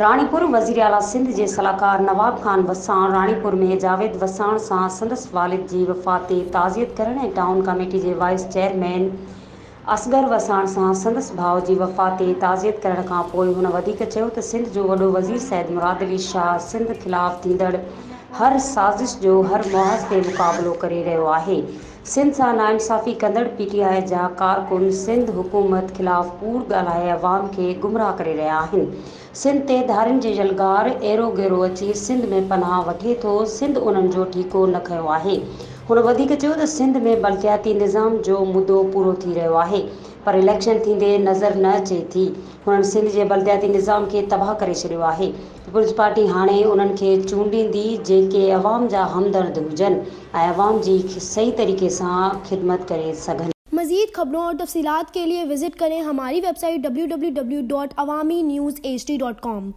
راڻيپور، وزيراعليٰ سنڌ جي صلاحڪار نواب خان وساڻ راڻيپور ۾ جاويد وساڻ سان سندس والد جي وفات تي تعزيت ڪرڻ ۽ ٽائون ڪاميٽي جي وائيس چيئرمين اصغر وساڻ سان سندس ڀاء جي وفات تي تعزيت ڪرڻ کان پوء هن وڌيڪ چيو ته سنڌ جو وڏو وزير سيد مراد علي شاهه سنڌ خلاف ٿيندڙ هر سازش جو هر محاذ تي مقابلو ڪري رهيو آهي سنڌ سان ناانصافي ڪندڙ پي ٽي آء جا ڪارڪن سنڌ حڪومت خلاف ڪوڙ ڳالهائي عوام کي گمراهه ڪري رهيا آهن. سنڌ تي ڌارين جي يلغار ايرو غيرو اچي سنڌ ۾ پناهه وٺي ٿو، سنڌ انهن جو ٺيڪو نه کنيو آهي. هن وڌيڪ چيو ته سنڌ ۾ بلدياتي نظام جو مدو پورو ٿي رهيو آهي پر اليڪشن ٿيندي نظر نه اچي ٿي، هنن سنڌ جي بلدياتي نظام کي تباهه ڪري ڇڏيو آهي، پيپلز پارٽي هاڻي انهن کي چونڊيندي جيڪي عوام جا همدرد هجن ۽ عوام جي صحيح طريقي سان خدمت ڪري سگهن. مزيد خبرون اور تفصيلات کے لئے وزٽ ڪرين ھماري website W W W dot Awami news H D dot com.